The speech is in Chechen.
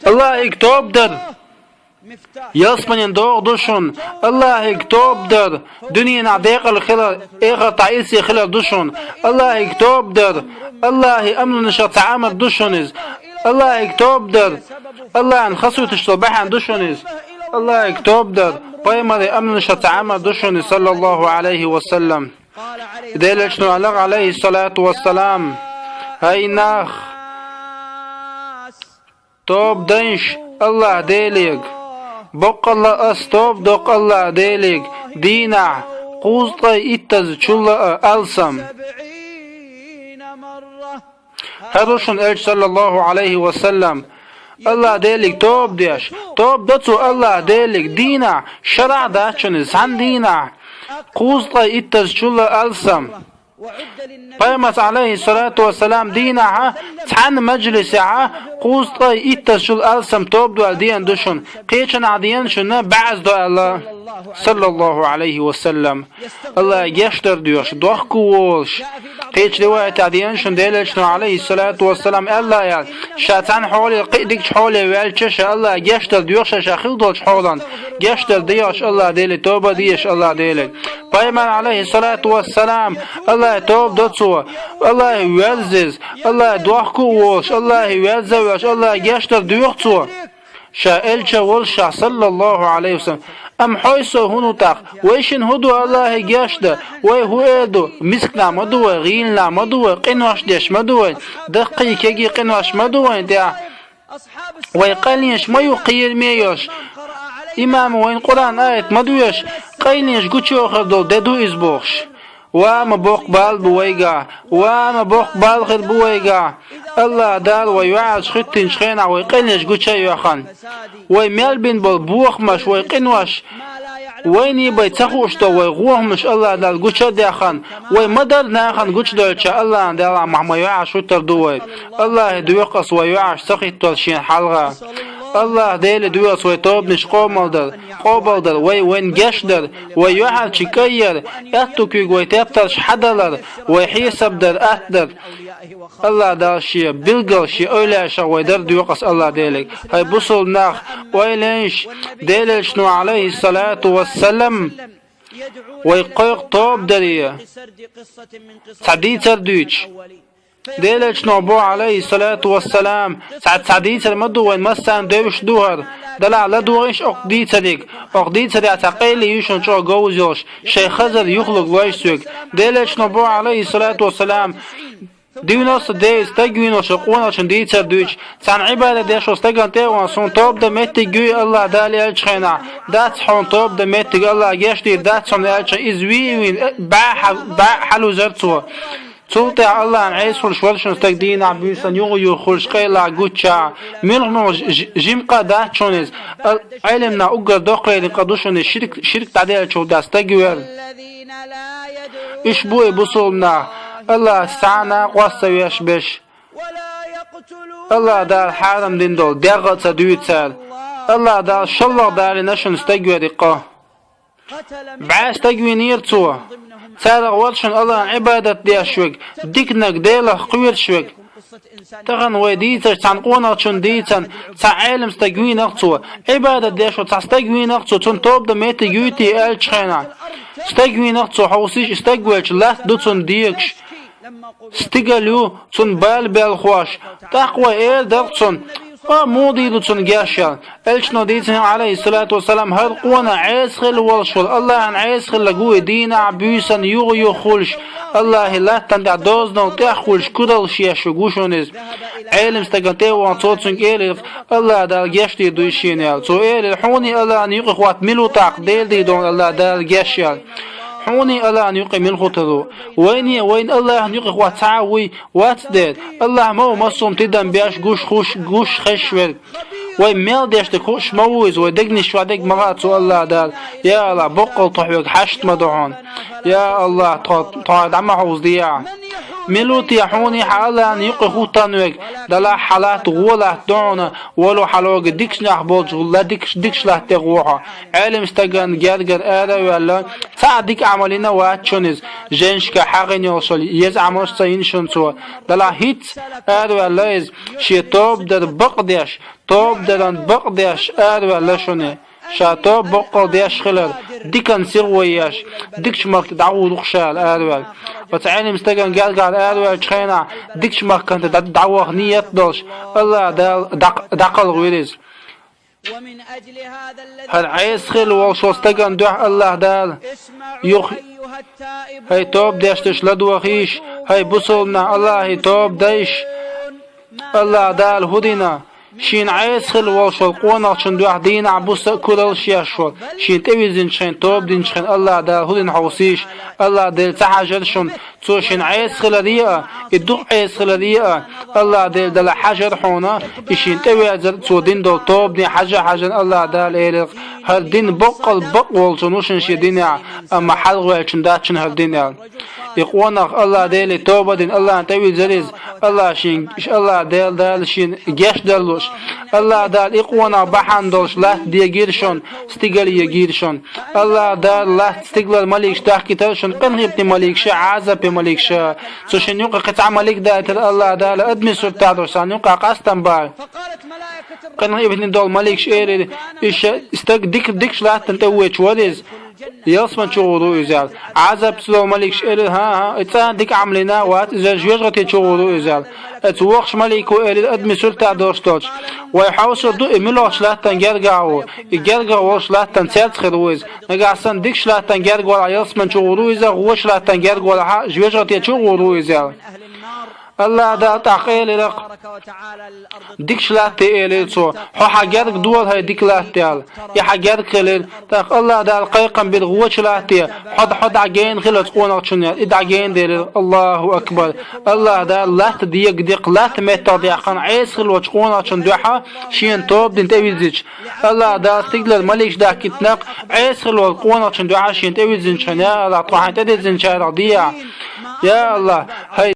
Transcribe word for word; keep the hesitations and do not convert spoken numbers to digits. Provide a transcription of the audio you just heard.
Аллахьига тоба дар ялсманин догӀа ду шуна. Аллахьига тоба дар дуьненахь декъала хилар, эхартахь ирсе хилар ду шуна. Аллахьига тоба дар Аллахьан амрашах цхьа амр ду шуна иза. Аллахьига тоба дар Аллахьан хасуьйтуш долу бахьана ду шуна иза. Аллахьига тоба дар пайхамаран амрашах цхьа амр ду шуна иза, саллаллаху Ӏалайхи ва саллам. Делан Элчано аьлла, Ӏалайхиссалату вассалам: «ХӀай нах, тоба дайша Аллахь Делега. Боккъалла ас тоба доккху Аллахь Делега дийнахь кхузткъе иттаза чулла а алсам». ХӀара ду шуна Элча, саллаллаху Ӏалайхи ва саллам, Аллахь Делега тоба деш. Тоба до цо Аллахь Делега дийнахь, шарахь дац шуна иза, цхьана дийнахь кхузткъе иттаза чулла алсам. Пайхамарца, Ӏалайхиссалату вассалам, дийнахьа цхьана мажлисехьа кхузткъе иттаза чулла алсам тоба дойла деана ду шуна. Кхечанхьа деана шуна бӀозза до аьлла, саллаллаху Ӏалайхи ва саллам. Аллахьан гечдар доьхуш, дохко волуш. Кхечу риваятехь деана шуна Делан Элчано, Ӏалайхиссалату вассалам, аьлла аьлла: «Ша цхьана хьоле, кхин а дикачу хьоле ваьлча, ша Аллахьан гечдар доьху ша, ша хилла долчу хьолан. Гечдар доьхуш Аллахь Деле, тоба дезаш Аллахь Деле». Пайхамар, Ӏалайхиссалату вассалам, Аллахье тоба до цо, Аллахье воьзза иза, Аллахье дохко а волуш, Аллахье воьзза а воьлуш, Аллахьан гечдар доьху цо. Ша Элча волуш ша, саллаллаху Ӏалайхи ва саллам. Амма хьо со хӀун ду тӀаккха? Вай шина хӀун ду Аллахье гечдан? Вай хӀун эр ду? Мисканах ма ду вай, гӀийланах ма ду вай, къинош деш ма ду вай, даккхий кегий къинош ма ду вайн тӀехь. Вай къайленаш ма ю кхераме йолуш. Имамо вайна Къуръан аят ма доьшу, къайленаш гучуйохур долу де ду иза бохуш. Ва ма боккха бала бу вайгахь, ва ма боккха бала хир бу вайгахь. Аллахь Дала вай юьхьӀаьржа хӀоьттинчу хенахь вай къайленаш гуча а йоьхна. Вай мел бина болу бохамаш, вай къинош, вайна бен ца хууш долу вай гӀохамаш Аллахь Дала гуча а даьхна. Вай ма-дарра нахана гучудойтуш, Аллахь Дала мах ма юьхьӀаьржа хӀуьттур ду вай. Аллахье доьху ас вай юьхьӀаьржа ца хӀиттор шена хьалха. Аллахь Деле доьху ас вай тобанаш къобалдар, къобалдар, вай вайна гечдар, вай юьхьӀаьржа кӀайяр, аьтту куьйга вай тептарш хьадалар, вай хьесап дар, атта дар. Аллахь Дала шен билггал шен эвлаяашах вай дар доьху ас Аллахь Деле. ХӀай бусалба нах, ойла йойша, Делан Элчано, Ӏалайхиссалату вассалам, вай кхойкху тоба даре цхьа дийцар дуьйцуш. Делан Элчано боху, Ӏалайхиссалату вассалам, цхьа, цхьа дийцар ма ду вайн массарна девзаш ду хӀара. Делахь ладогӀийша окху дийцарега. Окху дийцарехь цхьа къайле ю шуна чӀогӀа говза йолуш, шайн хазар юхалург лойша соьга. Делан Элчано боху, Ӏалайхиссалату вассалам, девяносто девять стаг вийна шун къонахчун дийцар дуьйцуш, цхьана Ӏибадат деш волу стагана тӀе а вахана, суна тоба дан меттиг юй Аллахь Дала аьллачу хенахь, дац хьуна тоба дан меттиг, Аллахь гечдийр дац хьуна аьллачу хенахь, иза вий а вийна, бӀе хьа-, бӀе хьалузара цо. Цул тӀаьхьа Аллахьан Ӏеса хуьлуш вара шуна стаг дийнахь буьйсанна юха-юха хуьлуш къайлаха гуччахьа. Муьлха-муьлха ж-, ж-, жима къа дац шуна иза. Ал-, Ӏелимна уггар доккха къа ду шуна иза, ширк, ширк дӀаделлачул тӀаьхьа стаг вер. Уьш бу и бусалба нах, Аллахьца цхьана а къоста ца веш берш. Аллахь Дала хьарам дина долу дегӀ а ца дуьйцу цара. Аллахь Дала шоллагӀа далийна шуна стаг вер и къа. БӀе стаг вийнера цо. Царах вара шуна Аллахьан Ӏибадат деш верг, диканиг Делах кхоьруш верг. Тахана вай дийцарш цхьана къонахчун дийцина, цхьа Ӏелам стаг вийнера цо. Ӏибадат деш волу цхьа стаг вийнера цо, цунна тоба дан меттиг юй-те аьллачу хенахь. Стаг вийнера цо, хьовсийша, и стаг велча латта ду цунна дегаш. Стигала ю цунна бала белхош. ТӀаккха вай эр дара цунна: «О, муха дийр ду цунна геш?» — аьлла. Элчано дийцина, Ӏалайхиссалату вассалам, хӀара къонах Ӏеса хилла волуш волу, Аллахьан Ӏеса хилла гуй дийнахь буьйсанна юха-юха хуьлуш, Аллахьан латтана тӀехь дозанал тӀехь хуьлуш, кураллаш еш верг ву шуна иза. Ӏелам стагана тӀе а вахана, цо цуьнга элира, Аллахь Дала гечдийр ду иза шена аьлла. Цо элира: «Хьуний Аллахьний юкъахь хӀотта мила ву тӀаккха, Делан дийр долу Аллахь Дала геш?» — аьлла. Хьуний Аллахьний юкъахь мила хӀуттур ву? Вайне а, вайна Аллахьан юкъахь хӀотта цхьа а вуй? Вац дера. Аллахь ма ву массо а тидам беш, гуш, хуш, гуш, хезаш верг. Вай мел деш дерг хууш ма ву иза, вай дегнаш чохь дерг ма хаьа цо Аллахь Дала. Я Аллахь, боккъал тхо хьоьга хьашт ма до хьуна. Я Аллахь, тхо, тхо дӀа ма хьовзадехьа. Мила ву те хьуна хьа Аллахьна юкъе хӀуттан вег, Далла хьалатта гӀо латта духьала, волу хьалога дикачу нах болчу ла дикаш, дикаш латта тӀе гӀо хьо. Ӏелим стаган гергара ара а ваьлла, цхьа а дика Ӏамал йина вац шуна иза, женашка хьагӀина йолуш йолу еза Ӏамалш ца йина шуна цо. Далла хӀинца ара а ваьлла иза, шен тоба дар бакъдеш, тоба даран бакъдеш ара а ваьлла шуна. Ша тоба баккъал деш хилар, дикан сихо еш, дикачу махка дӀагӀур ву-кх ша аьлла араваьлла. Оцу Ӏелим стаган гергахь араваьллачу хенахь, дикачу махкана тӀе дӀа-, дӀаваха ният долуш, Аллах Дала дӀакъ-, дӀакхалхавира иза. ХӀара Ӏеса хилла волуш волу стагана дуьхьа Аллах Дала юха: «ХӀай тоба деш дерш, ладогӀийша, хӀай бусалба нах, Аллахе тоба дайша». Аллах Дала хӀун дина? Шена Ӏеса хилла волуш волу къонахчун дуьхьа дийнахь-буса а кураллаш еш волу, шена тӀевирзинчу хенахь, тоба динчу хенахь Аллах Дала хӀун дина хьовсийша, Аллах Дела ца хьажара шуна, цо шена Ӏеса хиларе а, и дукха Ӏеса хиларе а, Аллах Дела Далла хьажара хьуна, и шена тӀеверзар а, цо дина долу тоба дина хьажа а хьаьжна, Аллах Дала элира: «ХӀара дин баккъал бакъ волчун ву шуна шен динехь, амма хьалхаваьллачун дац шуна хӀара дин», – аьлла. И къонах Аллах Деле тоба а дина, Аллахна тӀевирзира иза, Аллах шен, Аллах Дела, Дала шена гечдаллуш, Аллах Дала и къонах бахьана долуш латта дегийра шуна, стигала егийра шуна. Аллах Дала латта стигалара маликаш дахкийтара шуна, къинхетаме маликаш а, Ӏазапе маликаш а. Цу шина юкъа кхин цхьа малик даийтира Аллах Дала, адамийн суртахь долуш, царна юкъахь къастам бара. Къинхетаме долу маликаш элира: «И ша, стаг дика, дикачу латтана тӀе воьдуш вара иза, ялсамани чу гӀур ву иза», – аьлла. Ӏазапца долу маликаш элира: «ХӀан-хӀа, и цӀа дика Ӏамал йина а вац, иза жоьжахати чу гӀур ву иза», – аьлла. Оцу воккхачу малико элира, адамийн суртахь долуш долчу: «Вай хьовсур ду, и муьлхачу латтана гергахь ву, и гергахь волуш латтана церца хир ву иза. Нагахь санна дикачу латтана герга валахь, ялсамани чу гӀур ву иза, гӀочу латтана герга валахь, жоьжахати чу гӀур ву иза», – аьлла. Аллах Дала тӀаккха элира-кх: «Дикачу латте», – элира цо, – «хьо хьан герга дола, хӀай дика латта», – аьлла. И хьан герга хилира. ТӀаккха Аллах Дала кхайкхам бира: «ГӀочу латте, хьо, хьо дӀагена хила оцу къонахчунна», – аьлла. И дӀагена делира. Аллаху акбар! Аллах Дала латта дега декха, латта меттах даьккхина Ӏеса хилла волчу къонахчун дуьхьа шена тоба дина тӀевирзича. Аллах Дала стигалара маликаш дахкийтина-кх Ӏеса хилла волу къонахчун дуьхьа шена тӀевирзинчу хенахь: «Я Аллах, тхо хьайна тӀедирзинчарах дехьа. Я Аллах, хӀай